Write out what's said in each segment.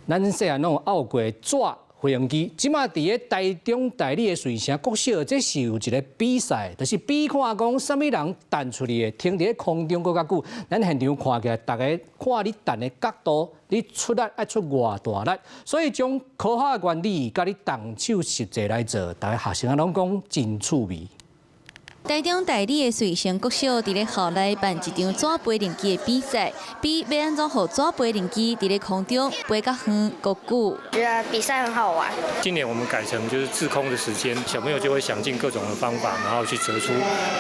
咱細漢攏有漚過紙飛行機，這馬佇咧台中大里的瑞城國小，這是有一個比賽，就是比看講啥物人彈出去的，停佇咧空中閣較久。咱現場看起來，逐家看你彈的角度，你出力愛出偌大力，所以將科學原理佮你動手實際來做，逐家學生啊攏講真趣味。台中大里的瑞城國小佇咧校內辦一場紙飛行機的比賽，比欲按怎予紙飛行機佇咧空中飛較遠、閣久。覺得比賽很好玩。今年我們改成就是滯空的時間，小朋友就會想盡各種的方法，然後去折出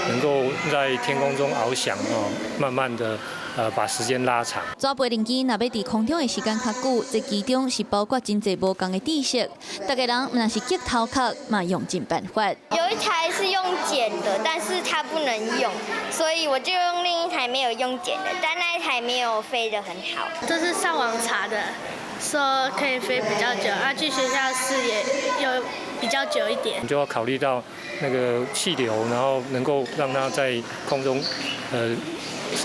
能夠在天空中翱翔哦，慢慢的把時間拉長。紙飛行機若欲佇空中的時間較久，這其中是包括真濟無仝的知識。逐家人毋但是激頭殼，嘛用盡辦法。有一台是用剪的，但是它不能用，所以我就用另一台沒有用剪的，但那一台沒有飛得很好。這是上網查的，說可以飛比較久，啊，去學校試也有比較久一點。你就要考慮到那個氣流，然後能夠讓它在空中，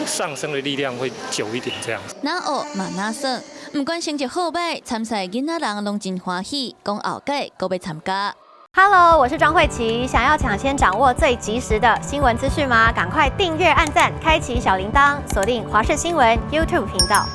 上升的力量會久一點，這樣子。哪學嘛哪耍，毋管成績好䆀，參賽囡仔人攏真歡喜，講後屆閣欲參加。 Hello，我是莊慧琪。想要搶先掌握最及時的新聞資訊嗎？趕快訂閱、按讚、開啟小鈴鐺，鎖定華視新聞 YouTube 頻道。